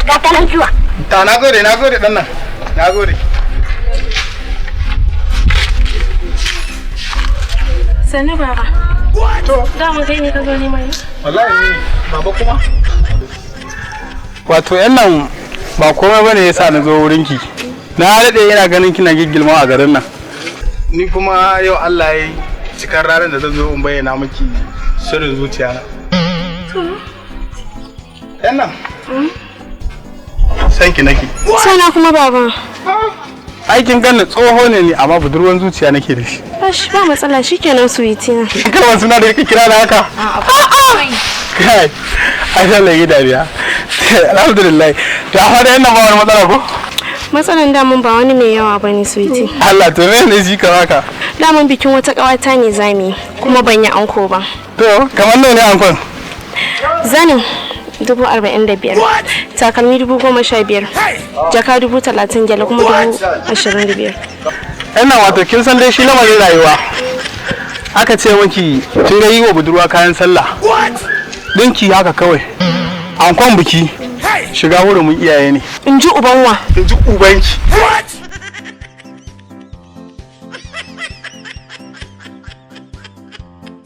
Ga ta nan zuwa. Ta, na gode, na gode dan nan. Na gode. Sannu, baba. To. Dama kai ne ka zo neman ni? Wallahi ni, baba kuma. Wato yan nan ba komai bane yasa na zo wurinki. Na daɗe ina ganin kina giggilma a garin nan. Ni kuma yau Allah ya yi cikar ranar da zan zo in bayyana miki sirrin zuciya na. Yan nan. San ki nake. Sana kuma, baba. Aikin ganin tsoho ne ni, amma budurwan zuciya nake da shi. Bash, ba matsala, shikenan, sweetie na. Kalmar suna da kika kira da haka. Kai, ai Allah yi dariya. Alhamdulillah. To, a fara yan nan ba wani matsala ko? Matsalan damun ba wani mai yawa bane, sweetie. Allah, to me ne shi ka haka? Damun bikin wata ƙawata ne zamu yi, kuma ban yi anko ba. To, kamar nawa ne ankon? Zanin 45,000, takalmi 15,000, jaka 30,000, gyale kuma 25,000. Yan nan, wato kin san dai shi lamarin rayuwa. Aka ce miki kin ga yi wa budurwa kayan sallah. Dinki haka kawai. Ankon biki shiga hurumin iyaye ne. In ji uban wa? In ji ubanki.